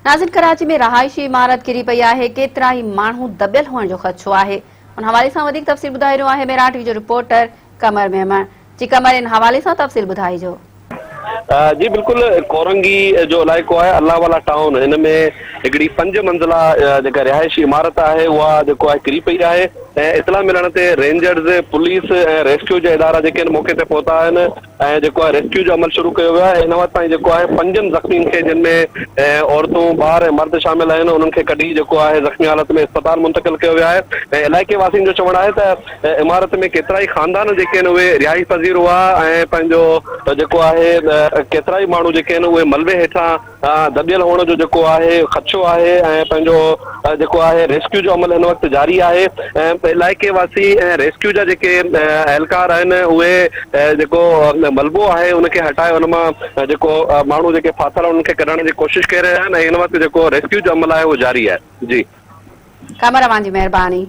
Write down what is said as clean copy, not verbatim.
ناظرين ڪراچي ۾ رهائشي عمارت ڪري پئي آهي، ڪيترائي ماڻهو دٻيل هئڻ جو خدشو آهي. ان حوالي سان وڌيڪ تفصيل ٻڌائي رهيو آهي ميران ٽي وي جو رپورٽر قمر ميمڻ. جي قمر ان حوالي سان تفصيل ٻڌائجو. جي بلڪل ڪورنگي جو علائقو آهي الله والا ٽائون هن ۾ هڪڙي پنج منزله جيڪا رهائشي عمارت آهي اها جيڪو آهي ڪري پئي آهي ۽ اطلاع ملڻ تي رينجرز پوليس ۽ ريسڪيو جا ادارا جيڪي آهن موقعي تي پهتا آهن ۽ جيڪو آهي ريسڪيو جو عمل شروع ڪيو ويو آهي هن وقت تائين جيڪو آهي پنجن زخمين کي جن ۾ عورتون ٻار ۽ مرد شامل آهن انهن کي ڪڍي جيڪو آهي زخمي حالت ۾ اسپتال منتقل ڪيو ويو آهي ۽ علائقي واسين جو چوڻ آهي ته عمارت ۾ ڪيترائي خاندان جيڪي آهن اهي رهائش پذير هئا ۽ پنهنجو جيڪو آهي ڪيترائي ماڻهو جيڪي آهن اهي ملبي هيٺان دٻيل هئڻ جو جيڪو آهي خدشو آهي ۽ پنهنجو جيڪو آهي ريسڪيو جو عمل هن وقت جاري آهي ۽ علائقي واسي ۽ ريسڪيو جا جيڪي اهلڪار آهن اهي جيڪو ملبو آهي ان کي هٽائي ان مان جيڪو ماڻهو جيڪي ڦاٿل آهن انهن کي ڪڍڻ جي ڪوشش ڪري رهيا آهن ۽ هن وقت جيڪو ريسڪيو جو عمل آهي اهو جاري آهي جي. قمر اوهان جي مهرباني.